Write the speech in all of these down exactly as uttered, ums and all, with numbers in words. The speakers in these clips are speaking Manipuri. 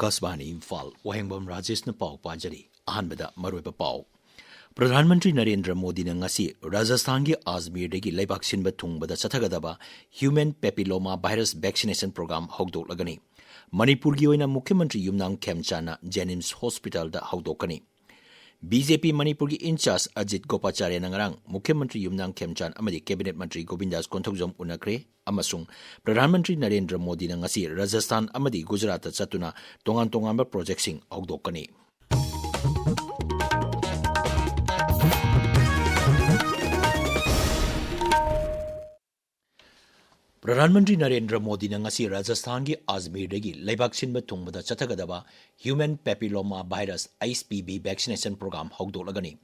ꯑꯥꯀꯥꯁꯕꯥꯅꯤ ꯏꯝꯐꯥꯜ, ꯋꯥꯍꯦꯡꯕꯝ ꯔꯥꯖꯦꯁꯅ ꯄꯥꯎ ꯄꯥꯖꯔꯤ꯫ ꯑꯍꯥꯟꯕꯗ ꯃꯔꯨꯑꯣꯏꯕ ꯄꯥꯎ꯫ ꯄ꯭ꯔꯙꯥꯟ ꯃꯟꯇ꯭ꯔꯤ ꯅꯔꯦꯟꯗ꯭ꯔ ꯃꯣꯗꯤꯅ ꯉꯁꯤ ꯔꯥꯖꯁꯊꯥꯟꯒꯤ ꯑꯖꯃꯤꯔꯗꯒꯤ ꯂꯩꯕꯥꯛ ꯁꯤꯟꯕ ꯊꯨꯡꯕꯗ ꯆꯠꯊꯒꯗꯕ Human Papilloma Virus Vaccination Program ꯍꯧꯗꯣꯛꯂꯒꯅꯤ꯫ ꯃꯅꯤꯄꯨꯔꯒꯤ ꯑꯣꯏꯅ ꯃꯨꯈ꯭ꯌ ꯃꯟꯇ꯭ꯔꯤ ꯌꯨꯝꯅꯥꯝ ꯈꯦꯝꯆꯥꯟꯅ JNIMS ꯍꯣꯁꯄꯤꯇꯥꯜꯗ ꯍꯧꯗꯣꯛꯀꯅꯤ꯫ BJP ꯃꯅꯤꯄꯨꯔꯒꯤ ꯏꯟꯆꯥꯔꯖ ꯑꯖꯤꯠ ꯒꯣꯄꯥꯆꯥꯔꯌꯅ ꯉꯔꯥꯡ ꯃꯨꯈ꯭ꯌ ꯃꯟꯇ꯭ꯔꯤ ꯌꯨꯝꯅꯥꯝ ꯈꯦꯝꯆꯥꯟ ꯑꯃꯗꯤ ꯀꯦꯕꯤꯅꯦꯠ ꯃꯟꯇ꯭ꯔꯤ ꯒꯣꯕꯤꯟꯗꯥꯁ ꯀꯣꯟꯊꯧꯖꯝ ꯎꯅꯈ꯭ꯔꯦ ꯑꯃꯁꯨꯡ ꯄ꯭ꯔꯙꯥꯟ ꯃꯟꯇ꯭ꯔꯤ ꯅꯔꯦꯟꯗ꯭ꯔ ꯃꯣꯗꯤꯅ ꯉꯁꯤ ꯔꯥꯖꯁꯊꯥꯟ ꯑꯃꯗꯤ ꯒꯨꯖꯔꯥꯠꯇ ꯆꯠꯇꯨꯅ ꯇꯣꯉꯥꯟ ꯇꯣꯉꯥꯟꯕ ꯄ꯭ꯔꯣꯖꯦꯛꯁꯤꯡ ꯍꯧꯗꯣꯛꯀꯅꯤ꯫ ꯄ꯭ꯔꯙꯥꯟ ꯃꯟꯇ꯭ꯔꯤ ꯅꯔꯦꯟꯗ꯭ꯔ ꯃꯣꯗꯤꯅ ꯉꯁꯤ ꯔꯥꯖꯁꯊꯥꯟꯒꯤ ꯑꯖꯃꯤꯔꯗꯒꯤ ꯂꯩꯕꯥꯛ ꯁꯤꯟꯕ ꯊꯨꯡꯕꯗ ꯆꯠꯊꯒꯗꯕ Human Papilloma Virus, HPV, Vaccination Program ꯍꯧꯗꯣꯛꯂꯒꯅꯤ꯫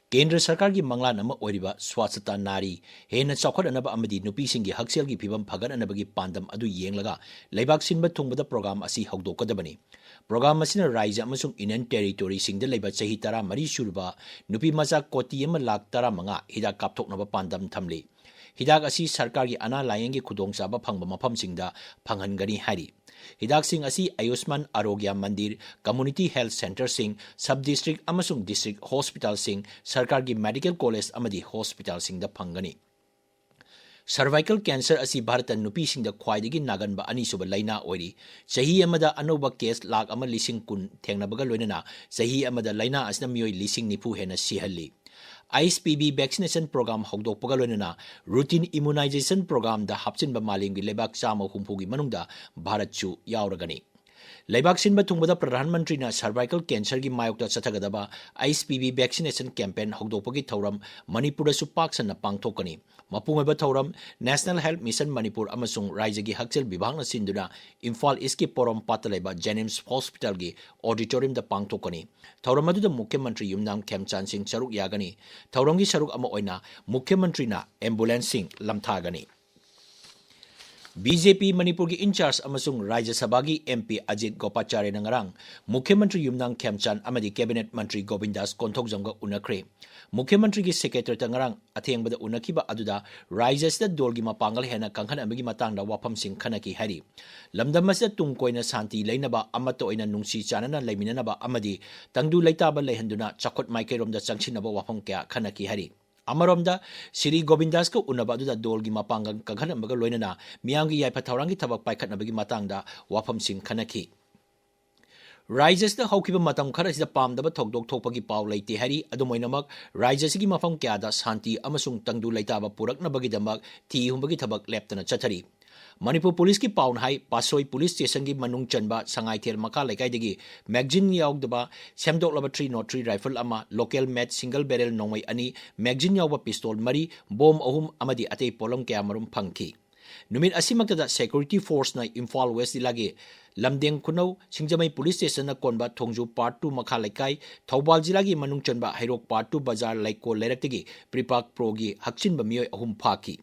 ꯀꯦꯟꯗ꯭ꯔ ꯁꯔꯀꯥꯔꯒꯤ ꯃꯪꯂꯥꯟ ꯑꯃ ꯑꯣꯏꯔꯤꯕ ꯁ꯭ꯋꯥꯁꯊ ꯅꯥꯔꯤ ꯍꯦꯟꯅ ꯆꯥꯎꯈꯠꯅꯅꯕ ꯑꯃꯗꯤ ꯅꯨꯄꯤꯁꯤꯡꯒꯤ ꯍꯛꯁꯦꯜꯒꯤ ꯐꯤꯕꯝ ꯐꯒꯠꯅꯅꯕꯒꯤ ꯄꯥꯟꯗꯝ ꯑꯗꯨ ꯌꯦꯡꯂꯒ ꯂꯩꯕꯥꯛ ꯁꯤꯟꯕ ꯊꯨꯡꯕꯗ ꯄ꯭ꯔꯣꯒ꯭ꯔꯥꯝ ꯑꯁꯤ ꯍꯧꯗꯣꯛꯀꯗꯕꯅꯤ꯫ ꯄ꯭ꯔꯣꯒ꯭ꯔꯥꯝ ꯑꯁꯤꯅ ꯔꯥꯖ꯭ꯌ ꯑꯃꯁꯨꯡ ꯌꯨꯅꯤꯌꯟ ꯇꯦꯔꯤꯇꯣꯔꯤꯁꯤꯡꯗ ꯂꯩꯕ ꯆꯍꯤ ꯇꯔꯥꯃꯔꯤ ꯁꯨꯔꯕ ꯅꯨꯄꯤ ꯃꯆꯥ ꯀꯣꯇꯤ ꯑꯃ ꯂꯥꯈ ꯇꯔꯥꯃꯉꯥ ꯍꯤꯗꯥꯛ ꯀꯥꯞꯊꯣꯛꯅꯕ ꯄꯥꯟꯗꯝ ꯊꯝꯂꯤ꯫ ꯍꯤꯗꯥꯛ ꯑꯁꯤ ꯁꯔꯀꯥꯔꯒꯤ ꯑꯅꯥ ꯂꯥꯌꯦꯡꯒꯤ ꯈꯨꯗꯣꯡꯆꯥꯕ ꯐꯪꯕ ꯃꯐꯝꯁꯤꯡꯗ ꯐꯪꯍꯟꯒꯅꯤ ꯍꯥꯏꯔꯤ꯫ ꯍꯤꯗꯥꯛꯁꯤꯡ ꯑꯁꯤ ꯑꯌꯨꯁꯃꯥꯟ ꯑꯥꯔꯣꯒ꯭ꯌ ꯃꯟꯗꯤꯔ, ꯀꯝꯃ꯭ꯌꯨꯅꯤꯇꯤ ꯍꯦꯜꯊ ꯁꯦꯟꯇꯔꯁꯤꯡ, ꯁꯕ ꯗꯤꯁꯇ꯭ꯔꯤꯛ ꯑꯃꯁꯨꯡ ꯗꯤꯁꯇ꯭ꯔꯤꯛ ꯍꯣꯁꯄꯤꯇꯥꯜꯁꯤꯡ, ꯁꯔꯀꯥꯔꯒꯤ ꯃꯦꯗꯤꯀꯦꯜ ꯀꯣꯂꯦꯖ ꯑꯃꯗꯤ ꯍꯣꯁꯄꯤꯇꯥꯜꯁꯤꯡꯗ ꯐꯪꯒꯅꯤ꯫ ꯁꯔꯚꯥꯏꯀꯜ ꯀꯦꯟꯁꯔ ꯑꯁꯤ ꯚꯥꯔꯠꯇ ꯅꯨꯄꯤꯁꯤꯡꯗ ꯈ꯭ꯋꯥꯏꯗꯒꯤ ꯅꯥꯒꯟꯕ ꯑꯅꯤꯁꯨꯕ ꯂꯥꯏꯅꯥ ꯑꯣꯏꯔꯤ꯫ ꯆꯍꯤ ꯑꯃꯗ ꯑꯅꯧꯕ ꯀꯦꯁ ꯂꯥꯈ ꯑꯃ ꯂꯤꯁꯤꯡ ꯀꯨꯟ ꯊꯦꯡꯅꯕꯒ ꯂꯣꯏꯅꯅ ꯆꯍꯤ ꯑꯃꯗ ꯂꯥꯏꯅꯥ ꯑꯁꯤꯅ ꯃꯤꯑꯣꯏ ꯂꯤꯁꯤꯡ ꯅꯤꯐꯨ ꯍꯦꯟꯅ ꯁꯤꯍꯜꯂꯤ꯫ HPV vaccination program ꯍꯧꯗꯣꯛꯄꯒ ꯂꯣꯏꯅꯅ routine immunization programꯗ ꯍꯥꯞꯆꯤꯟꯕ ꯃꯥꯂꯦꯝꯒꯤ ꯂꯩꯕꯥꯛ ꯆꯥꯝꯃ ꯍꯨꯝꯐꯨꯒꯤ ꯃꯅꯨꯡꯗ ꯚꯥꯔꯠꯁꯨ ꯌꯥꯎꯔꯒꯅꯤ꯫ ꯂꯩꯕꯥꯛ ꯁꯤꯟꯕ ꯊꯨꯡꯕꯗ ꯄ꯭ꯔꯙꯥꯟ ꯃꯟꯇ꯭ꯔꯤꯅ ꯁꯔꯚꯥꯏꯀꯜ ꯀꯦꯟꯁꯔꯒꯤ ꯃꯥꯌꯣꯛꯇ ꯆꯠꯊꯒꯗꯕ HPV vaccination campaign ꯍꯧꯗꯣꯛꯄꯒꯤ ꯊꯧꯔꯝ ꯃꯅꯤꯄꯨꯔꯗꯁꯨ ꯄꯥꯛ ꯁꯟꯅ ꯄꯥꯡꯊꯣꯛꯀꯅꯤ꯫ ꯃꯄꯨꯡ ꯑꯣꯏꯕ ꯊꯧꯔꯝ National Health Mission ꯃꯅꯤꯄꯨꯔ ꯑꯃꯁꯨꯡ ꯔꯥꯏꯖ꯭ꯌꯒꯤ ꯍꯛꯁꯦꯜ ꯕꯤꯚꯥꯒꯅ ꯁꯤꯟꯗꯨꯅ ꯏꯝꯐꯥꯜ ꯏꯁ꯭ꯠꯀꯤ ꯄꯣꯔꯣꯝꯄꯥꯠꯇ ꯂꯩꯕ JNIMS ꯍꯣꯁꯄꯤꯇꯥꯜꯒꯤ ꯑꯣꯗꯤꯇꯣꯔꯤꯌꯝꯗ ꯄꯥꯡꯊꯣꯛꯀꯅꯤ꯫ ꯊꯧꯔꯝ ꯑꯗꯨꯗ ꯃꯨꯈ꯭ꯌ ꯃꯟꯇ꯭ꯔꯤ ꯌꯨꯝꯅꯥꯝ ꯈꯦꯝꯆꯥꯟ ꯁꯤꯡ ꯁꯔꯨꯛ ꯌꯥꯒꯅꯤ꯫ ꯊꯧꯔꯝꯒꯤ ꯁꯔꯨꯛ ꯑꯃ ꯑꯣꯏꯅ ꯃꯨꯈ꯭ꯌ ꯃꯟꯇ꯭ꯔꯤꯅ ꯑꯦꯝꯕꯨꯂꯦꯟꯁꯁꯤꯡ ꯂꯝꯊꯥꯒꯅꯤ꯫ ꯕꯤ ꯖꯦ ꯄꯤ ꯃꯅꯤꯄꯨꯔꯒꯤ ꯏꯟꯆꯥꯔꯖ ꯑꯃꯁꯨꯡ ꯔꯥꯖ꯭ꯌ ꯁꯚꯥꯒꯤ ꯑꯦꯝ ꯄꯤ ꯑꯖꯤꯠ ꯒꯣꯄꯥꯆꯥꯔꯌꯅ ꯉꯔꯥꯡ ꯃꯨꯈ꯭ꯌ ꯃꯟꯇ꯭ꯔꯤ ꯌꯨꯝꯅꯥꯝ ꯈꯦꯝꯆꯥꯟ ꯑꯃꯗꯤ ꯀꯦꯕꯤꯅꯦꯠ ꯃꯟꯇ꯭ꯔꯤ ꯒꯣꯕꯤꯟꯗꯥꯁ ꯀꯣꯟꯊꯧꯖꯝꯒ ꯎꯅꯈ꯭ꯔꯦ꯫ ꯃꯨꯈ꯭ꯌ ꯃꯟꯇ꯭ꯔꯤꯒꯤ ꯁꯦꯀ꯭ꯔꯦꯇꯔꯤꯌꯦꯠꯇ ꯉꯔꯥꯡ ꯑꯊꯦꯡꯕꯗ ꯎꯅꯈꯤꯕ ꯑꯗꯨꯗ ꯔꯥꯖ꯭ꯌ ꯑꯁꯤꯗ ꯗꯣꯜꯒꯤ ꯃꯄꯥꯡꯒꯜ ꯍꯦꯟꯅ ꯀꯟꯈꯠꯅꯕꯒꯤ ꯃꯇꯥꯡꯗ ꯋꯥꯐꯝꯁꯤꯡ ꯈꯟꯅꯈꯤ ꯍꯥꯏꯔꯤ꯫ ꯂꯝꯗꯝ ꯑꯁꯤꯗ ꯇꯨꯡ ꯀꯣꯏꯅ ꯁꯥꯟꯇꯤ ꯂꯩꯅꯕ, ꯑꯃꯠꯇ ꯑꯣꯏꯅ ꯅꯨꯡꯁꯤ ꯆꯥꯟꯅꯅ ꯂꯩꯃꯤꯟꯅꯅꯕ ꯑꯃꯗꯤ ꯇꯪꯗꯨ ꯂꯩꯇꯥꯕ ꯂꯩꯍꯟꯗꯨꯅ ꯆꯥꯎꯈꯠ ꯃꯥꯏꯀꯩꯔꯣꯝꯗ ꯆꯪꯁꯤꯟꯅꯕ ꯋꯥꯐꯝ ꯀꯌꯥ ꯈꯟꯅꯈꯤ ꯍꯥꯏꯔꯤ꯫ ꯑꯃꯔꯣꯝꯗ, ꯁ꯭ꯔꯤ ꯒꯣꯕꯤꯟꯗꯥꯁꯀ ꯎꯅꯕ ꯑꯗꯨꯗ ꯗꯣꯜꯒꯤ ꯃꯄꯥꯡꯒꯜ ꯀꯟꯈꯠꯍꯟꯕꯒ ꯂꯣꯏꯅꯅ ꯃꯤꯌꯥꯝꯒꯤ ꯌꯥꯏꯐ ꯊꯧꯔꯥꯡꯒꯤ ꯊꯕꯛ ꯄꯥꯏꯈꯠꯅꯕꯒꯤ ꯃꯇꯥꯡꯗ ꯋꯥꯐꯝꯁꯤꯡ ꯈꯟꯅꯈꯤ꯫ ꯔꯥꯖ꯭ꯌ ꯑꯁꯤꯗ ꯍꯧꯈꯤꯕ ꯃꯇꯝ ꯈꯔ ꯑꯁꯤꯗ ꯄꯥꯝꯗꯕ ꯊꯧꯗꯣꯛ ꯊꯣꯛꯄꯒꯤ ꯄꯥꯎ ꯂꯩꯇꯦ ꯍꯥꯏꯔꯤ꯫ ꯑꯗꯨꯝ ꯑꯣꯏꯅꯃꯛ, ꯔꯥꯖ꯭ꯌ ꯑꯁꯤꯒꯤ ꯃꯐꯝ ꯀꯌꯥꯗ ꯁꯥꯟꯇꯤ ꯑꯃꯁꯨꯡ ꯇꯪꯗꯨ ꯂꯩꯇꯥꯕ ꯄꯨꯔꯛꯅꯕꯒꯤꯗꯃꯛ ꯊꯤ ꯍꯨꯝꯕꯒꯤ ꯊꯕꯛ ꯂꯦꯞꯇꯅ ꯆꯠꯊꯔꯤ꯫ ꯃꯅꯤꯄꯨꯔ ꯄꯨꯂꯤꯁꯀꯤ ꯄꯥꯎꯅ ꯍꯥꯏ, ꯄꯥꯠꯁꯣꯏ ꯄꯨꯂꯤꯁ ꯁ꯭ꯇꯦꯁꯟꯒꯤ ꯃꯅꯨꯡ ꯆꯟꯕ ꯁꯉꯥꯏꯊꯦꯜ ꯃꯈꯥ ꯂꯩꯀꯥꯏꯗꯒꯤ ꯃꯦꯒꯖꯤꯟ ꯌꯥꯎꯗꯕ ꯁꯦꯝꯗꯣꯛꯂꯕ ꯊ꯭ꯔꯤ ꯅꯣꯠ ꯊ꯭ꯔꯤ ꯔꯥꯏꯐꯜ ꯑꯃ, ꯂꯣꯀꯦꯜ ꯃꯦꯠ ꯁꯤꯡꯒꯜ ꯕꯦꯔꯦꯜ ꯅꯣꯡꯃꯩ ꯑꯅꯤ, ꯃꯦꯒꯖꯤꯟ ꯌꯥꯎꯕ ꯄꯤꯁꯇꯣꯜ ꯃꯔꯤ, ꯕꯣꯝ ꯑꯍꯨꯝ ꯑꯃꯗꯤ ꯑꯇꯩ ꯄꯣꯠꯂꯝ ꯀꯌꯥꯃꯔꯨꯝ ꯐꯪꯈꯤ꯫ ꯅꯨꯃꯤꯠ ꯑꯁꯤꯃꯛꯇꯗ ꯁꯦꯀ꯭ꯌꯨꯔꯤꯇꯤ ꯐꯣꯔꯁꯅ ꯏꯝꯐꯥꯜ ꯋꯦꯁ ꯖꯤꯂꯥꯒꯤ ꯂꯝꯗꯦꯡ ꯈꯨꯅꯧ ꯁꯤꯡꯖꯃꯩ ꯄꯨꯂꯤꯁ ꯁ꯭ꯇꯦꯁꯟꯅ ꯀꯣꯟꯕ ꯊꯣꯡꯖꯨ ꯄꯥꯔꯠ ꯇꯨ ꯃꯈꯥ ꯂꯩꯀꯥꯏ, ꯊꯧꯕꯥꯜ ꯖꯤꯂꯥꯒꯤ ꯃꯅꯨꯡ ꯆꯟꯕ ꯍꯩꯔꯣꯛ ꯄꯥꯔꯠ ꯇꯨ ꯕꯖꯥꯔ ꯂꯩꯀꯣꯜ ꯂꯩꯔꯛꯇꯒꯤ ꯄ꯭ꯔꯤꯄꯥꯛ ꯄ꯭ꯔꯣꯒꯤ ꯍꯛꯆꯤꯟꯕ ꯃꯤꯑꯣꯏ ꯑꯍꯨꯝ ꯐꯥꯈꯤ꯫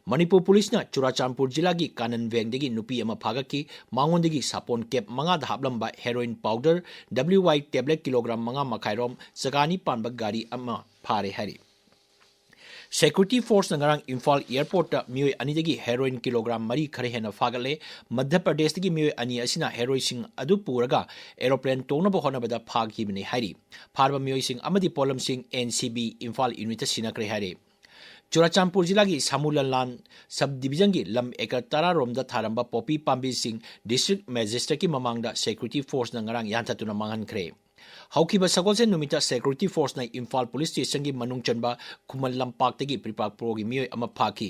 ꯃꯅꯤꯄꯨꯔ ꯄꯨꯂꯤꯁꯅ ꯆꯨꯔꯥꯆꯥꯟꯄꯨꯔ ꯖꯤꯂꯥꯒꯤ ꯀꯥꯅꯟ ꯚꯦꯡꯗꯒꯤ ꯅꯨꯄꯤ ꯑꯃ ꯐꯥꯒꯠꯈꯤ꯫ ꯃꯉꯣꯟꯗꯒꯤ ꯁꯥꯄꯣꯟ ꯀꯦꯞ ꯃꯉꯥꯗ ꯍꯥꯞꯂꯝꯕ ꯍꯦꯔꯣꯏꯟ ꯄꯥꯎꯗꯔ, ꯗꯕ꯭ꯂꯤꯌꯨ ꯋꯥꯏ ꯇꯦꯕ꯭ꯂꯦꯠ ꯀꯤꯂꯣꯒ꯭ꯔꯥꯝ ꯃꯉꯥ ꯃꯈꯥꯏꯔꯣꯝ, ꯆꯒꯥ ꯑꯅꯤ ꯄꯥꯟꯕ ꯒꯥꯔꯤ ꯑꯃ ꯐꯥꯔꯦ ꯍꯥꯏꯔꯤ꯫ ꯁꯦꯀ꯭ꯌꯨꯔꯤꯇꯤ ꯐꯣꯔꯁꯅ ꯉꯔꯥꯡ ꯏꯝꯐꯥꯜ ꯑꯦꯌꯔꯄꯣꯔꯠꯇ ꯃꯤꯑꯣꯏ ꯑꯅꯤꯗꯒꯤ ꯍꯦꯔꯣꯏꯟ ꯀꯤꯂꯣꯒ꯭ꯔꯥꯝ ꯃꯔꯤ ꯈꯔ ꯍꯦꯟꯅ ꯐꯥꯒꯠꯂꯦ꯫ ꯃꯙ꯭ꯌ ꯄ꯭ꯔꯗꯦꯁꯇꯒꯤ ꯃꯤꯑꯣꯏ ꯑꯅꯤ ꯑꯁꯤꯅ ꯍꯦꯔꯣꯏꯟꯁꯤꯡ ꯑꯗꯨ ꯄꯨꯔꯒ ꯑꯦꯔꯣꯄ꯭ꯂꯦꯟ ꯇꯣꯡꯅꯕ ꯍꯣꯠꯅꯕꯗ ꯐꯥꯈꯤꯕꯅꯤ ꯍꯥꯏꯔꯤ꯫ ꯐꯥꯔꯕ ꯃꯤꯑꯣꯏꯁꯤꯡ ꯑꯃꯗꯤ ꯄꯣꯠꯂꯝꯁꯤꯡ ꯑꯦꯟ ꯁꯤ ꯕꯤ ꯏꯝꯐꯥꯜ ꯌꯨꯅꯤꯠꯇ ꯁꯤꯟꯅꯈ꯭ꯔꯦ ꯍꯥꯏꯔꯤ꯫ ꯆꯨꯔꯥꯆꯥꯟꯄꯨꯔ ꯖꯤꯂꯥꯒꯤ ꯁꯥꯃꯨ ꯂꯟꯂꯥꯟ ꯁꯕ ꯗꯤꯕꯤꯖꯟꯒꯤ ꯂꯝ ꯑꯦꯀꯔ ꯇꯔꯥ ꯔꯣꯝꯗ ꯊꯥꯔꯝꯕ ꯄꯣꯄꯤ ꯄꯥꯝꯕꯤꯁꯤꯡ ꯗꯤꯁꯇ꯭ꯔꯤꯛ ꯃꯦꯖꯤꯁꯇ꯭ꯔꯦꯠꯀꯤ ꯃꯃꯥꯡꯗ ꯁꯦꯀ꯭ꯌꯨꯔꯤꯇꯤ ꯐꯣꯔꯁꯅ ꯉꯔꯥꯡ ꯌꯥꯟꯊꯠꯇꯨꯅ ꯃꯥꯡꯍꯟꯈ꯭ꯔꯦ꯫ ꯍꯧꯈꯤꯕ ꯁꯒꯣꯜꯁꯦꯟ ꯅꯨꯃꯤꯠꯇ ꯁꯦꯀ꯭ꯌꯨꯔꯤꯇꯤ ꯐꯣꯔꯁꯅ ꯏꯝꯐꯥꯜ ꯄꯨꯂꯤꯁ ꯁ꯭ꯇꯦꯁꯟꯒꯤ ꯃꯅꯨꯡ ꯆꯟꯕ ꯈꯨꯃꯟ ꯂꯝꯄꯥꯛꯇꯒꯤ ꯄ꯭ꯔꯤꯄꯥꯛ ꯄ꯭ꯔꯣꯒꯤ ꯃꯤꯑꯣꯏ ꯑꯃ ꯐꯥꯈꯤ꯫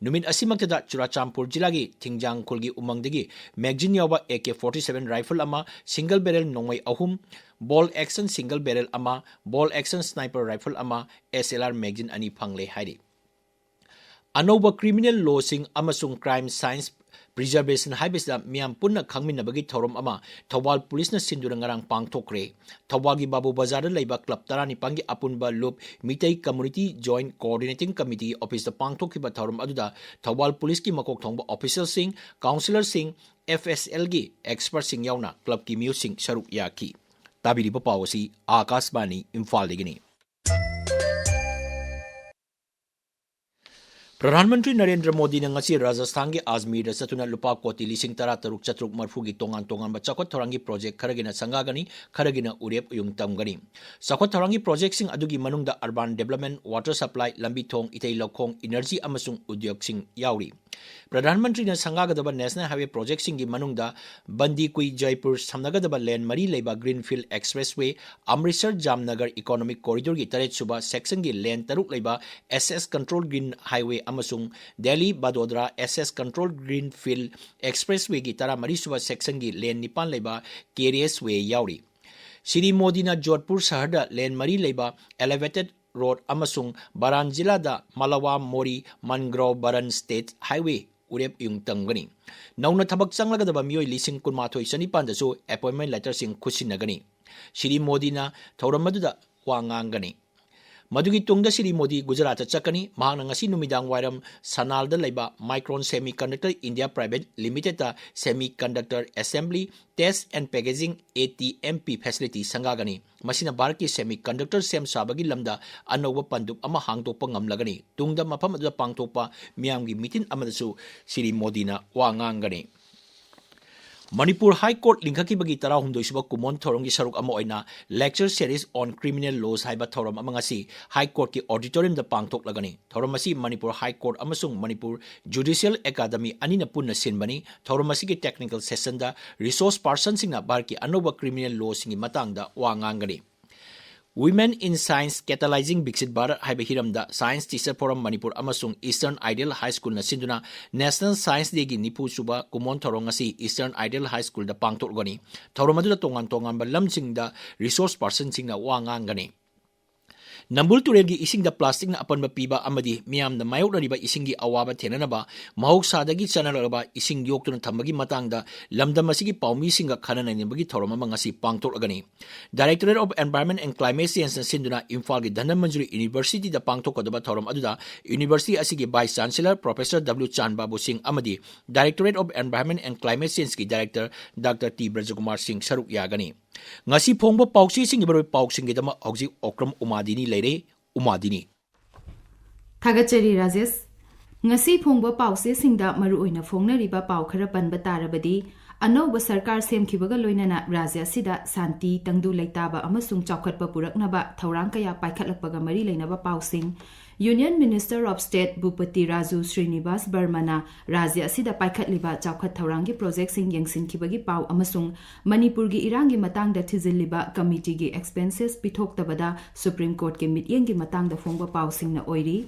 ꯅꯨꯃꯤꯠ ꯑꯁꯤꯃꯛꯇꯗ ꯆꯨꯔꯥꯆꯥꯟꯄꯨꯔ ꯖꯤꯂꯥꯒꯤ ꯊꯤꯡꯖꯥꯡꯈꯨꯜꯒꯤ ꯎꯃꯪꯗꯒꯤ ꯃꯦꯒꯖꯤꯟ ꯌꯥꯎꯕ A K forty seven rifle ꯑꯃ, ꯁꯤꯡꯒꯜ ꯕꯦꯔꯦꯜ ꯅꯣꯡꯃꯩ ꯑꯍꯨꯝ, ꯕꯣꯜ ꯑꯦꯛꯁꯟ ꯁꯤꯡꯒꯜ ꯕꯦꯔꯦꯜ ꯑꯃ, ꯕꯣꯜ ꯑꯦꯛꯁꯟ ꯁ꯭ꯅꯥꯏꯄꯔ ꯔꯥꯏꯐꯜ ꯑꯃ, ꯑꯦꯁ ꯑꯦꯜ ꯑꯥꯔ ꯃꯦꯒꯖꯤꯟ ꯑꯅꯤ ꯐꯪꯂꯦ ꯍꯥꯏꯔꯤ꯫ ꯑꯅꯧꯕ ꯀ꯭ꯔꯤꯃꯤꯅꯦꯜ ꯂꯣꯁꯤꯡ ꯑꯃꯁꯨꯡ ꯀ꯭ꯔꯥꯏꯝ ꯁꯥꯏꯟꯁ Preservation ꯍꯥꯏꯕꯁꯤꯗ ꯃꯤꯌꯥꯝ ꯄꯨꯟꯅ ꯈꯪꯃꯤꯟꯅꯕꯒꯤ ꯊꯧꯔꯝ ꯑꯃ ꯊꯧꯕꯥꯜ ꯄꯨꯂꯤꯁꯅ ꯁꯤꯟꯗꯨꯅ ꯉꯔꯥꯡ ꯄꯥꯡꯊꯣꯛꯈ꯭ꯔꯦ꯫ ꯊꯧꯕꯥꯜꯒꯤ ꯕꯥꯕꯨ ꯕꯖꯥꯔꯗ ꯂꯩꯕ ꯀ꯭ꯂꯕ ꯇꯔꯥꯅꯤꯄꯥꯟꯒꯤ ꯑꯄꯨꯟꯕ ꯂꯨꯞ Meitei Community Joint Coordinating Committee officeꯇ ꯄꯥꯡꯊꯣꯛꯈꯤꯕ ꯊꯧꯔꯝ ꯑꯗꯨꯗ ꯊꯧꯕꯥꯜ ꯄꯨꯂꯤꯁꯀꯤ ꯃꯀꯣꯛ ꯊꯣꯡꯕ officialꯁꯤꯡ, councillorꯁꯤꯡ, FSLꯒꯤ expertꯁꯤꯡ ꯌꯥꯎꯅ ꯀ꯭ꯂꯕꯀꯤ ꯃꯤꯑꯣꯏꯁꯤꯡ ꯁꯔꯨꯛ ꯌꯥꯈꯤ꯫ ꯇꯥꯕꯤꯔꯤꯕ ꯄꯥꯎ ꯑꯁꯤ ꯑꯥꯀꯥꯁꯕꯥꯅꯤ ꯏꯝꯐꯥꯜꯗꯒꯤꯅꯤ꯫ ꯄ꯭ꯔꯙꯥꯟ ꯃꯟꯇ꯭ꯔꯤ ꯅꯔꯦꯟꯗ꯭ꯔ ꯃꯣꯗꯤꯅ ꯉꯁꯤ ꯔꯥꯖꯁꯊꯥꯟꯒꯤ ꯑꯖꯃꯤꯔꯗ ꯆꯠꯇꯨꯅ ꯂꯨꯄꯥ ꯀꯣꯇꯤ ꯂꯤꯁꯤꯡ ꯇꯔꯥ ꯇꯔꯨꯛ ꯆꯥꯇ꯭ꯔꯨꯛ ꯃꯔꯤꯐꯨꯒꯤ ꯇꯣꯉꯥꯟ ꯇꯣꯉꯥꯟꯕ ꯆꯥꯎꯈꯠ ꯊꯧꯔꯥꯡꯒꯤ ꯄ꯭ꯔꯣꯖꯦꯛ ꯈꯔꯒꯤꯅ ꯁꯪꯒꯥꯒꯅꯤ, ꯈꯔꯒꯤꯅ ꯎꯔꯦꯞ ꯎꯌꯨꯡ ꯇꯝꯒꯅꯤ꯫ ꯆꯥꯎꯈꯠ ꯊꯧꯔꯥꯡꯒꯤ ꯄ꯭ꯔꯣꯖꯦꯛꯁꯤꯡ ꯑꯗꯨꯒꯤ ꯃꯅꯨꯡꯗ urban development, water supply, ꯂꯝꯕꯤ ꯊꯣꯡ, ꯏꯊꯩ ꯂꯧꯈꯣꯡ, energy ꯑꯃꯁꯨꯡ ꯎꯗ꯭ꯌꯣꯒꯁꯤꯡ ꯌꯥꯎꯔꯤ꯫ ꯄ꯭ꯔꯙꯥꯟ ꯃꯟꯇ꯭ꯔꯤꯅ ꯁꯪꯒꯥꯒꯗꯕ national highway projectꯁꯤꯡꯒꯤ ꯃꯅꯨꯡꯗ ꯕꯟꯗꯤꯀꯨꯏ ꯖꯩꯄꯨꯔ ꯁꯝꯅꯒꯗꯕ lane ꯃꯔꯤ ꯂꯩꯕ Greenfield Expressway, Amritsar Jamnagar economic corridorꯒꯤ ꯇꯔꯦꯠ ꯁꯨꯕ sectionꯒꯤ lane ꯇꯔꯨꯛ ꯂꯩꯕ access control green highway ꯑꯃꯁꯨꯡ ꯗꯦꯜꯂꯤ ꯕꯗꯣꯗꯔꯥ access control Greenfield Expresswayꯒꯤ ꯇꯔꯥꯃꯔꯤ ꯁꯨꯕ sectionꯒꯤ lane ꯅꯤꯄꯥꯟ ꯂꯩꯕ carriageway ꯌꯥꯎꯔꯤ꯫ ꯁ꯭ꯔꯤ ꯃꯣꯗꯤꯅ ꯖꯣꯙꯄꯨꯔ ꯁꯍꯔꯗ lane ꯃꯔꯤ ꯂꯩꯕ elevated road ꯑꯃꯁꯨꯡ ꯕꯥꯔꯥꯟ ꯖꯤꯂꯥꯗ ꯃꯥꯂꯋꯥ ꯃꯣꯔꯤ ꯃꯟꯒ꯭ꯔꯣ ꯕꯔꯟ state highway ꯎꯔꯦꯞ ꯎꯌꯨꯡ ꯇꯝꯒꯅꯤ꯫ ꯅꯧꯅ ꯊꯕꯛ ꯆꯪꯂꯒꯗꯕ ꯃꯤꯑꯣꯏ ꯂꯤꯁꯤꯡ ꯀꯨꯟꯃꯥꯊꯣꯏ ꯆꯅꯤꯄꯥꯟꯗꯁꯨ appointment letterꯁꯤꯡ ꯈꯨꯠꯁꯤꯟꯅꯒꯅꯤ꯫ ꯁ꯭ꯔꯤ ꯃꯣꯗꯤꯅ ꯊꯧꯔꯝ ꯑꯗꯨꯗ ꯋꯥ ꯉꯥꯡꯒꯅꯤ꯫ ꯃꯗꯨꯒꯤ ꯇꯨꯡꯗ ꯁ꯭ꯔꯤ ꯃꯣꯗꯤ ꯒꯨꯖꯔꯥꯠꯇ ꯆꯠꯀꯅꯤ꯫ ꯃꯍꯥꯛꯅ ꯉꯁꯤ ꯅꯨꯃꯤꯗꯥꯡ ꯋꯥꯏꯔꯝ ꯁꯅꯥꯜꯗ ꯂꯩꯕ Micron Semiconductor India Private Limitedꯇ Semiconductor Assembly, Test and Packaging, ATMP facility ꯁꯪꯒꯥꯒꯅꯤ꯫ ꯃꯁꯤꯅ ꯚꯥꯔꯠꯀꯤ semiconductor ꯁꯦꯝ ꯁꯥꯕꯒꯤ ꯂꯝꯗ ꯑꯅꯧꯕ ꯄꯟꯗꯨꯞ ꯑꯃ ꯍꯥꯡꯗꯣꯛꯄ ꯉꯝꯂꯒꯅꯤ꯫ ꯇꯨꯡꯗ ꯃꯐꯝ ꯑꯗꯨꯗ ꯄꯥꯡꯊꯣꯛꯄ ꯃꯤꯌꯥꯝꯒꯤ meeting ꯑꯃꯗꯁꯨ ꯁ꯭ꯔꯤ ꯃꯣꯗꯤꯅ ꯋꯥ ꯉꯥꯡꯒꯅꯤ꯫ ꯃꯅꯤꯄꯨꯔ High Court ꯂꯤꯡꯈꯠꯈꯤꯕꯒꯤ ꯇꯔꯥꯍꯨꯝꯗꯣꯏ ꯁꯨꯕ ꯀꯨꯃꯣꯟ ꯊꯧꯔꯝꯒꯤ ꯁꯔꯨꯛ ꯑꯃ ꯑꯣꯏꯅ Lecture Series on Criminal Laws ꯍꯥꯏꯕ ꯊꯧꯔꯝ ꯑꯃ ꯉꯁꯤ High Courtꯀꯤ auditoriumꯗ ꯄꯥꯡꯊꯣꯛꯂꯒꯅꯤ꯫ ꯊꯧꯔꯝ ꯑꯁꯤ ꯃꯅꯤꯄꯨꯔ High Court ꯑꯃꯁꯨꯡ ꯃꯅꯤꯄꯨꯔ Judicial Academy ꯑꯅꯤꯅ ꯄꯨꯟꯅ ꯁꯤꯟꯕꯅꯤ꯫ ꯊꯧꯔꯝ ꯑꯁꯤꯒꯤ technical sessionꯗ resource personꯁꯤꯡꯅ ꯚꯥꯔꯠꯀꯤ ꯑꯅꯧꯕ criminal lawꯁꯤꯡꯒꯤ ꯃꯇꯥꯡꯗ ꯋꯥ ꯉꯥꯡꯒꯅꯤ꯫ Women in Science Catalyzing Viksit Bharat ꯍꯥꯏꯕ ꯍꯤꯔꯝꯗ Science Teacher Forum ꯃꯅꯤꯄꯨꯔ ꯑꯃꯁꯨꯡ Eastern Ideal High Schoolꯅ ꯁꯤꯟꯗꯨꯅ National Science Dayꯒꯤ ꯅꯤꯐꯨ ꯁꯨꯕ ꯀꯨꯃꯣꯟ ꯊꯧꯔꯝ ꯉꯁꯤ Eastern Ideal High Schoolꯗ ꯄꯥꯡꯊꯣꯛꯂꯒꯅꯤ꯫ ꯊꯧꯔꯝ ꯑꯗꯨꯗ ꯇꯣꯉꯥꯟ ꯇꯣꯉꯥꯟꯕ ꯂꯝꯁꯤꯡꯗ resource personꯁꯤꯡꯅ ꯋꯥ ꯉꯥꯡꯒꯅꯤ꯫ ꯅꯝꯕꯨꯜ ꯇꯨꯔꯦꯜꯒꯤ ꯏꯁꯤꯡꯗ ꯄ꯭ꯂꯥꯁꯇꯤꯛꯅ ꯑꯄꯟꯕ ꯄꯤꯕ ꯑꯃꯗꯤ ꯃꯤꯌꯥꯝꯅ ꯃꯥꯌꯣꯛꯅꯔꯤꯕ ꯏꯁꯤꯡꯒꯤ ꯑꯋꯥꯕ ꯊꯦꯡꯅꯅꯕ ꯃꯍꯧꯁꯥꯗꯒꯤ ꯆꯠꯅꯔꯛꯂꯕ ꯏꯁꯤꯡ ꯌꯣꯛꯇꯨꯅ ꯊꯝꯕꯒꯤ ꯃꯇꯥꯡꯗ ꯂꯝꯗꯝ ꯑꯁꯤꯒꯤ ꯄꯥꯎꯃꯤꯁꯤꯡꯒ ꯈꯟꯅ ꯅꯩꯅꯕꯒꯤ ꯊꯧꯔꯝ ꯑꯃ ꯉꯁꯤ ꯄꯥꯡꯊꯣꯛꯂꯒꯅꯤ꯫ Directorate of Environment and Climate Change ꯅ ꯁꯤꯟꯗꯨꯅ ꯏꯝꯐꯥꯜꯒꯤ ꯙꯅꯃꯟꯖꯨꯔꯤ ꯌꯨꯅꯤꯚꯔꯁꯤꯇꯤꯗ ꯄꯥꯡꯊꯣꯛꯀꯗꯕ ꯊꯧꯔꯝ ꯑꯗꯨꯗ ꯌꯨꯅꯤꯚꯔꯁꯤꯇꯤ ꯑꯁꯤꯒꯤ Vice Chancellor Professor W ꯆꯥꯟꯕꯥꯕꯨ ꯁꯤꯡ ꯑꯃꯗꯤ Directorate of Environment and Climate Change ꯀꯤ Director Doctor ꯇꯤ ꯕ꯭ꯔꯖꯀꯨꯃꯥꯔ ꯁꯤꯡ ꯁꯔꯨꯛ ꯌꯥꯒꯅꯤ꯫ ꯉꯁꯤ ꯐꯣꯡꯕ ꯄꯥꯎꯆꯦꯁꯤꯡꯒꯤ ꯃꯔꯨꯑꯣꯏꯕ ꯄꯥꯎꯁꯤꯡꯒꯤꯗꯃꯛ ꯍꯧꯖꯤꯛ ꯑꯣꯀ꯭ꯔꯝ ꯎꯃꯥꯗꯤꯅꯤ ꯂꯩꯔꯦ꯫ ꯎꯃꯥꯗꯤꯅꯤ꯫ ꯊꯥꯒꯠꯆꯔꯤ ꯔꯥꯖꯦꯁ꯫ ꯉꯁꯤ ꯐꯣꯡꯕ ꯄꯥꯎꯆꯦꯁꯤꯡꯗ ꯃꯔꯨꯑꯣꯏꯅ ꯐꯣꯡꯅꯔꯤꯕ ꯄꯥꯎ ꯈꯔ ꯄꯟꯕ ꯇꯥꯔꯕꯗꯤ, ꯑꯅꯧꯕ ꯁꯔꯀꯥꯔ ꯁꯦꯝꯈꯤꯕꯒ ꯂꯣꯏꯅꯅ ꯔꯥꯖ꯭ꯌ ꯑꯁꯤꯗ ꯁꯥꯟꯇꯤ, ꯇꯪꯗꯨ ꯂꯩꯇꯥꯕ ꯑꯃꯁꯨꯡ ꯆꯥꯎꯈꯠꯄ ꯄꯨꯔꯛꯅꯕ ꯊꯧꯔꯥꯡ ꯀꯌꯥ ꯄꯥꯏꯈꯠꯂꯛꯄꯒ ꯃꯔꯤ ꯂꯩꯅꯕ ꯄꯥꯎꯁꯤꯡ, Union Minister of State Bhupathi Raju Srinivas ꯕꯔꯃꯅ ꯔꯥꯖ꯭ꯌ ꯑꯁꯤꯗ ꯄꯥꯏꯈꯠꯂꯤꯕ ꯆꯥꯎꯈꯠ ꯊꯧꯔꯥꯡꯒꯤ ꯄ꯭ꯔꯣꯖꯦꯛꯁꯤꯡ ꯌꯦꯡꯁꯤꯟꯈꯤꯕꯒꯤ ꯄꯥꯎ ꯑꯃꯁꯨꯡ ꯃꯅꯤꯄꯨꯔꯒꯤ ꯏꯔꯥꯡꯒꯤ ꯃꯇꯥꯡꯗ ꯊꯤꯖꯤꯜꯂꯤꯕ ꯀꯃꯤꯇꯤꯒꯤ expenses ꯄꯤꯊꯣꯛꯇꯕꯗ ꯁꯨꯄ꯭ꯔꯤꯝ ꯀꯣꯔꯠꯀꯤ ꯃꯤꯠꯌꯦꯡꯒꯤ ꯃꯇꯥꯡꯗ ꯐꯣꯡꯕ ꯄꯥꯎꯁꯤꯡꯅ ꯑꯣꯏꯔꯤ꯫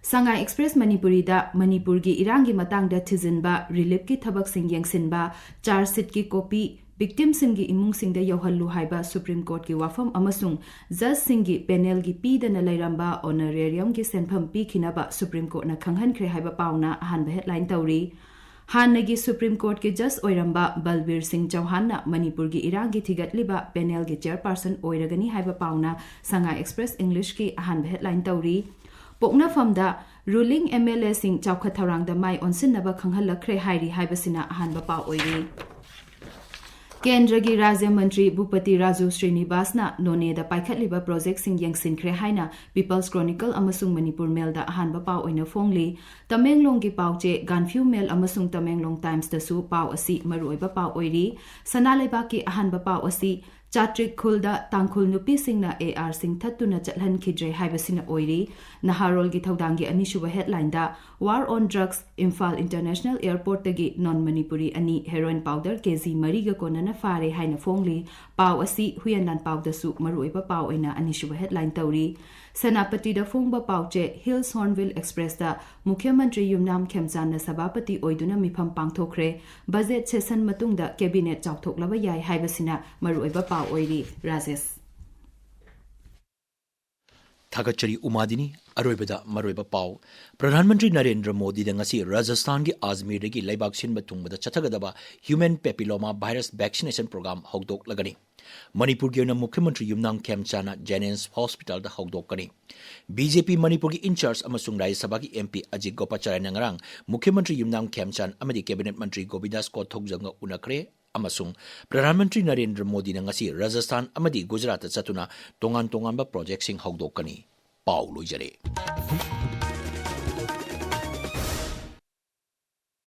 ꯁꯉꯥꯏ ꯑꯦꯛꯁꯄ꯭ꯔꯦꯁ ꯃꯅꯤꯄꯨꯔꯤꯗ ꯃꯅꯤꯄꯨꯔꯒꯤ ꯏꯔꯥꯡꯒꯤ ꯃꯇꯥꯡꯗ ꯊꯤꯖꯤꯟꯕ, relief ꯀꯤ ꯊꯕꯛꯁꯤꯡ ꯌꯦꯡꯁꯤꯟꯕ, charge sheet ꯀꯤ copy victim ꯁꯤꯡꯒꯤ ꯏꯃꯨꯡꯁꯤꯡꯗ ꯌꯧꯍꯜꯂꯨ ꯍꯥꯏꯕ ꯁꯨꯄ꯭ꯔꯤꯝ ꯀꯣꯔꯠꯀꯤ ꯋꯥꯐꯝ ꯑꯃꯁꯨꯡ judge ꯁꯤꯡꯒꯤ panel ꯒꯤ ꯄꯤꯗꯅ ꯂꯩꯔꯝꯕ honorarium ꯒꯤ ꯁꯦꯟꯐꯝ ꯄꯤꯈꯤꯅꯕ ꯁꯨꯄ꯭ꯔꯤꯝ ꯀꯣꯔꯠꯅ ꯈꯪꯍꯟꯈ꯭ꯔꯦ ꯍꯥꯏꯕ ꯄꯥꯎꯅ ꯑꯍꯥꯟꯕ headline ꯇꯧꯔꯤ꯫ ꯍꯥꯟꯅꯒꯤ ꯁꯨꯄ꯭ꯔꯤꯝ ꯀꯣꯔꯠꯀꯤ judge ꯑꯣꯏꯔꯝꯕ ꯕꯜꯕꯤꯔ ꯁꯤꯡ ꯆꯧꯍꯥꯟꯅ ꯃꯅꯤꯄꯨꯔꯒꯤ ꯏꯔꯥꯡꯒꯤ ꯊꯤꯒꯠꯂꯤꯕ panel ꯒꯤ chairperson ꯑꯣꯏꯔꯒꯅꯤ ꯍꯥꯏꯕ ꯄꯥꯎꯅ ꯁꯉꯥꯏ ꯑꯦꯛꯁꯄ꯭ꯔꯦꯁ English ꯀꯤ ꯑꯍꯥꯟꯕ headline ꯇꯧꯔꯤ꯫ ꯄꯣꯛꯅꯐꯝꯗ ruling M L A ꯁꯤꯡ ꯆꯥꯎꯈꯠ ꯊꯧꯔꯥꯡꯗ ꯃꯥꯏ ꯑꯣꯟꯁꯤꯟꯅꯕ ꯈꯪꯍꯜꯂꯛꯈ꯭ꯔꯦ ꯍꯥꯏꯔꯤ ꯍꯥꯏꯕꯁꯤꯅ ꯑꯍꯥꯟꯕ ꯄꯥꯎ ꯑꯣꯏꯔꯤ꯫ ꯀꯦꯟꯗ꯭ꯔꯒꯤ ꯔꯥꯖ꯭ꯌ ꯃꯟꯇ꯭ꯔꯤ ꯚꯨꯄꯇꯤ ꯔꯥꯖꯨ ꯁ꯭ꯔꯤꯅꯤꯕꯥꯁꯅ ꯅꯣꯅꯦꯗ ꯄꯥꯏꯈꯠꯂꯤꯕ ꯄ꯭ꯔꯣꯖꯦꯛꯁꯤꯡ ꯌꯦꯡꯁꯤꯟꯈ꯭ꯔꯦ ꯍꯥꯏꯅ People's Chronicle ꯑꯃꯁꯨꯡ ꯃꯅꯤꯄꯨꯔ ꯃꯦꯜꯗ ꯑꯍꯥꯟꯕ ꯄꯥꯎ ꯑꯣꯏꯅ ꯐꯣꯡꯂꯤ꯫ ꯇꯃꯦꯡꯂꯣꯡꯒꯤ ꯄꯥꯎꯆꯦ ꯒꯥꯟꯐꯤꯌꯨ ꯃꯦꯜ ꯑꯃꯁꯨꯡ ꯇꯃꯦꯡꯂꯣꯡ ꯇꯥꯏꯝꯁꯇꯁꯨ ꯄꯥꯎ ꯑꯁꯤ ꯃꯔꯨꯑꯣꯏꯕ ꯄꯥꯎ ꯑꯣꯏꯔꯤ꯫ ꯁꯅꯥ ꯂꯩꯕꯥꯛꯀꯤ ꯑꯍꯥꯟꯕ ꯄꯥꯎ ꯑꯁꯤ ꯆꯥꯇ꯭ꯔꯤꯛ ꯈꯨꯜꯗ ꯇꯥꯡꯈꯨꯜ ꯅꯨꯄꯤꯁꯤꯡꯅ A R ꯁꯤꯡ ꯊꯠꯇꯨꯅ ꯆꯠꯍꯟꯈꯤꯗ꯭ꯔꯦ ꯍꯥꯏꯕꯁꯤꯅ ꯑꯣꯏꯔꯤ꯫ ꯅꯍꯥꯔꯣꯜꯒꯤ ꯊꯧꯗꯥꯡꯒꯤ ꯑꯅꯤꯁꯨꯕ headline the War on Drugs, Imphal International Airport ꯇꯒꯤ non Manipuri ꯑꯅꯤ heroin powder K G ꯃꯔꯤꯒ ꯀꯣꯟꯅꯅ ꯐꯥꯔꯦ ꯍꯥꯏꯅ ꯐꯣꯡꯂꯤ꯫ ꯄꯥꯎ ꯑꯁꯤ ꯍꯨꯏꯌꯦꯟ ꯂꯥꯟꯄꯥꯎꯗꯁꯨ ꯃꯔꯨꯑꯣꯏꯕ ꯄꯥꯎ ꯑꯣꯏꯅ ꯑꯅꯤꯁꯨꯕ headline ꯇꯧꯔꯤ꯫ ꯁꯦꯅꯥꯄꯇꯤꯗ ꯐꯣꯡꯕ ꯄꯥꯎꯆꯦ Hills Hornbill Express ꯇ ꯃꯨꯈ꯭ꯌ ꯃꯟꯇ꯭ꯔꯤ ꯌꯨꯝꯅꯥꯝ ꯈꯦꯝꯆꯥꯟꯅ ꯁꯚꯥꯄꯇꯤ ꯑꯣꯏꯗꯨꯅ ꯃꯤꯐꯝ ꯄꯥꯡꯊꯣꯛꯈ꯭ꯔꯦ꯫ Budget session ꯃꯇꯨꯡꯗ cabinet ꯆꯥꯎꯊꯣꯛꯂꯕ ꯌꯥꯏ ꯍꯥꯏꯕꯁꯤꯅ ꯃꯔꯨꯑꯣꯏꯕ ꯄꯥꯎ ꯑꯣꯏꯔꯤ꯫ ꯔꯥꯖꯦꯁ꯫ ꯊꯥꯒꯠꯆꯔꯤ ꯎꯃꯥꯗꯤꯅꯤ꯫ ꯑꯔꯣꯏꯕꯗ ꯃꯔꯨꯑꯣꯏꯕ ꯄꯥꯎ꯫ ꯄ꯭ꯔꯙꯥꯟ ꯃꯟꯇ꯭ꯔꯤ ꯅꯔꯦꯟꯗ꯭ꯔ ꯃꯣꯗꯤꯅ ꯉꯁꯤ ꯔꯥꯖꯁꯊꯥꯟꯒꯤ ꯑꯖꯃꯤꯔꯗꯒꯤ ꯂꯩꯕꯥꯛ ꯁꯤꯟꯕ ꯊꯨꯡꯕꯗ ꯆꯠꯊꯒꯗꯕ human papilloma virus vaccination program ꯍꯧꯗꯣꯛꯂꯒꯅꯤ꯫ ꯃꯅꯤꯄꯨꯔꯒꯤ ꯑꯣꯏꯅ ꯃꯨꯈ꯭ꯌ ꯃꯟꯇ꯭ꯔꯤ ꯌꯨꯝꯅꯥꯝ ꯈꯦꯝꯆꯥꯟꯅ ꯖꯦꯅꯤꯝꯁ ꯍꯣꯁꯄꯤꯇꯥꯜꯗ ꯍꯧꯗꯣꯛꯀꯅꯤ꯫ ꯕꯤ ꯖꯦ ꯄꯤ ꯃꯅꯤꯄꯨꯔꯒꯤ ꯏꯟꯆꯥꯔꯖ ꯑꯃꯁꯨꯡ ꯔꯥꯖ꯭ꯌ ꯁꯚꯥꯒꯤ ꯑꯦꯝ ꯄꯤ ꯑꯖꯤꯠ ꯒꯣꯄꯥꯆꯥꯔꯌꯅ ꯉꯔꯥꯡ ꯃꯨꯈ꯭ꯌ ꯃꯟꯇ꯭ꯔꯤ ꯌꯨꯝꯅꯥꯝ ꯈꯦꯝꯆꯥꯟ ꯑꯃꯗꯤ ꯀꯦꯕꯤꯅꯦꯠ ꯃꯟꯇ꯭ꯔꯤ ꯒꯣꯕꯤꯟꯗꯥꯁ ꯀꯣꯊꯧꯖꯝꯒ ꯎꯅꯈ꯭ꯔꯦ꯫ ꯑꯃꯁꯨꯡ ꯄ꯭ꯔꯙꯥꯟ ꯃꯟꯇ꯭ꯔꯤ ꯅꯔꯦꯟꯗ꯭ꯔ ꯃꯣꯗꯤꯅ ꯉꯁꯤ ꯔꯥꯖꯁꯊꯥꯟ ꯑꯃꯗꯤ ꯒꯨꯖꯔꯥꯠꯇ ꯆꯠꯇꯨꯅ ꯇꯣꯉꯥꯟ ꯇꯣꯉꯥꯟꯕ ꯄ꯭ꯔꯣꯖꯦꯛꯁꯤꯡ ꯍꯧꯗꯣꯛꯀꯅꯤ꯫ ꯄꯥꯎ ꯂꯣꯏꯖꯔꯦ꯫